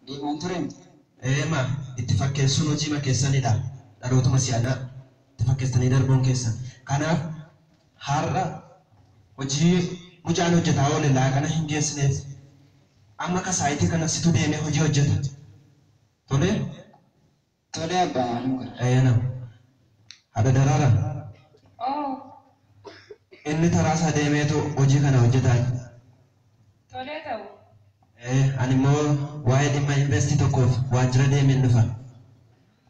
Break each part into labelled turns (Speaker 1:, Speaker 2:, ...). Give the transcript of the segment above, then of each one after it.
Speaker 1: Deemaan tureen.
Speaker 2: Eema itti fakkeessuun hojii keessanidha. Dhalootuma si'anaa itti fakkeessanii darbuun keessan. Kanaaf har'a hojii mucaan hojjetaa oole laaqana hin geessineef. Amma kasaayitii kana situ deemee hojii hojjeta. Tolee?
Speaker 1: Tolee abbaa maalum godha.
Speaker 2: Eena. Haadha Daraara.
Speaker 3: Oo,
Speaker 2: Inni taraasaa deemeetu hojii kana hojjetaa.
Speaker 3: Tolee ta'u.
Speaker 2: Ani immoo waa'ee dhimma investii tokkoof waajjira deemeen dhufa.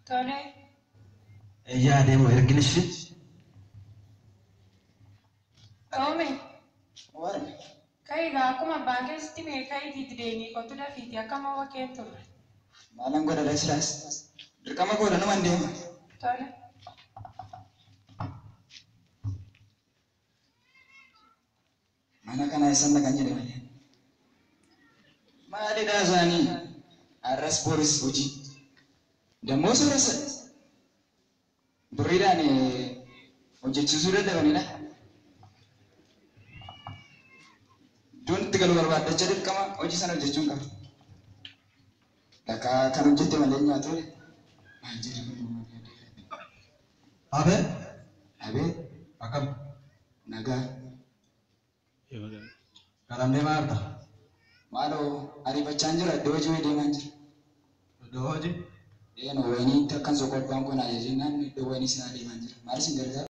Speaker 3: Tolee.
Speaker 2: Yaa deemu ergin ishii.
Speaker 3: Toome.
Speaker 1: Warri.
Speaker 3: Ka'igaa akkuma abbaan keessatti mee ka'iitiitti deemii kottu dafiitii akka amma bakkeen turre.
Speaker 1: Maalan godha silaas. Dirqama godha numan deema.
Speaker 3: Tole.
Speaker 1: Mana kana eessan dhaqan jedhe malee. Maalidhaa isaanii? Har'as boris hojii. Dammoo sooressa. Birriidhaan hojjechiisuu dadhabanidha. Iddoon itti galu barbaaddacha dirqama hojii sana hojjechuun qaba. Lakkaa kan hojjette malee nyaatu. Maal jedhu kun?
Speaker 2: Abee?
Speaker 1: Abee.
Speaker 2: Akkam?
Speaker 1: Nagaa.
Speaker 2: Galamnee maal arta?
Speaker 1: Maaloo ariifachaan jira, iddoo hojii wayii deemaan jira.
Speaker 2: Iddoo hojii?
Speaker 1: Eenyu wayiniitti akkan soqobbaan kun ajajinaan iddoo wayinii sanaa deemaan jira. Maal isin gargaara?